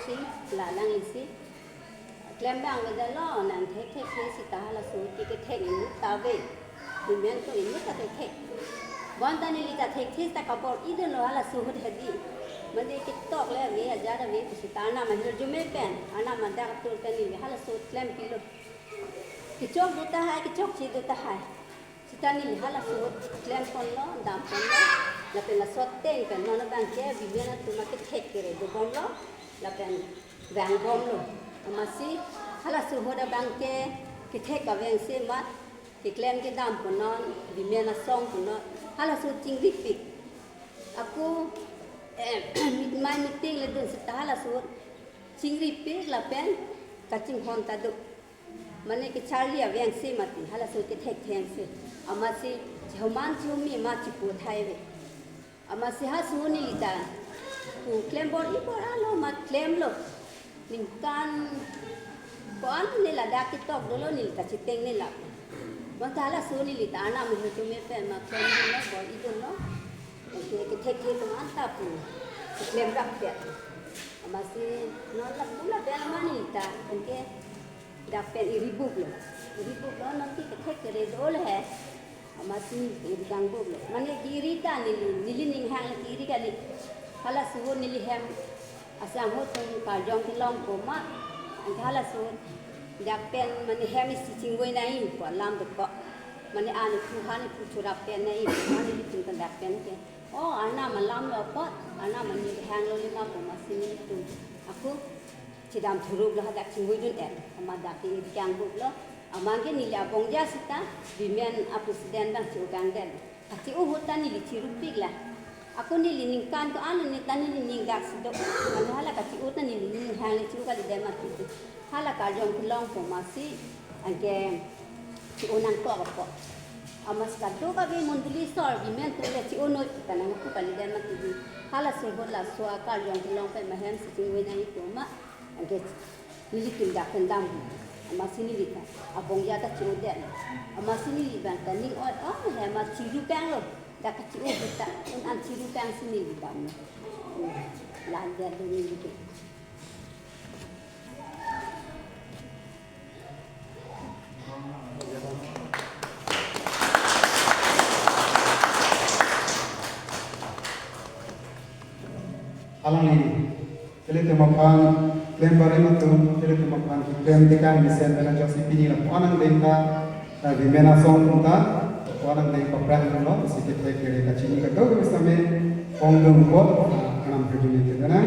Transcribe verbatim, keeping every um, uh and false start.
Si, la lang isi. Klem abang avedet lo, nang thekthekthe seta halaso ke kethek inut ta ave. Bimen atum inut ta thekthek. Bonta neli ta thekthe seta kabor-idunlo halaso ahut hedi. Mane ketok le ave, ajat ave, seta Arnam ahirjume pen, Arnam adak atur pen neli halaso klempilo. Kechok do tahai, kechokche do tahai. Seta neli halaso ahut klemponlo, damponlo, lapen laso ateng pen non abangke bimen atum akethek kere dobomlo, lapen vangbomlo. Amatsi halaso ahut abangke kethek kevang si mat, keklem kedam pu non, bimen asong pu non, halaso chingripik. Ako, eh, mit-, mai meeting le dun seta halaso ahut chingripik lapen kachinghon ta do. Mane kecharli avang si mati, halaso kethekthe si. Amatsi chihoman chihome ma chipu thai ave. Amatsi halaso neli ta pu klem bor-i bor-alo ma klemlo. Ningkan ko-an ne ladak ketok dolo neli ta chitengnelo. Bonta halaso neli ta Arnam ahirjume pen ma klemdunlo, bor-idunlo. Anke kethekthe atum anta pu klem rapdet. Amatsi non lapu lapen ma neli ta anke dak pen iribuklo. Iribuklo, non ke kethek kere do le he. Amatsi iri kangbuklo. Mane ke-iri ta neli, neli ning hang ke-iri kali. Halaso ahut neli hem asangho atum karjong kelongpo ma. Anke halaso ahut dak pen mane hem isi chingvoi nangji pu alam dokok. Mane ani thu hani thu chorap pen nangji, mane nelitum ta dak pen ke. O, Arnam alam lo apot, Arnam anir hanglo lima pu amatsi nelitum ako chedam thuruklo hadak chingvoidun-et. Amat dak ke iri kangbuklo. Amat ke neli abongja seta bimen a-president abang che-o kangdet. Kache-o ahut ta neli chirupiklo. Ako neli ningkan ko-an ne ta neli ning dak si do. Mane hala kache-o ta neli ning hang le che-o kalidet mati. Hala karjong kelongpo amatsi anke che-o nangkok apot. Amatsi kadokave mondoli asor bimen atum le che-o noi ta nangpu kalidet mati. Halaso ahut laso akarjong kelong pen ma hem isi chingvoi nangji pu ma anke nelitum dak pen dam. Amatsi neli ta abongja ta che-odet. Amatsi neli abang ta ning ot, o, hem ma chiru kanglo. Dak kache-o ahut ta un an chiru kang si neli damlo. Ladet do neli ke. Alangli, ilitum aphan klem barim atum, ilitum aphan keklem tekang mesen pen ajok si pini lapu-an angdeng ta, eh, bimen asong atum ta lapu-an angdeng paphranglo, si kethek kere kachini kadokave sitame pongdun apot, eh, Arnam ahirjume te dana.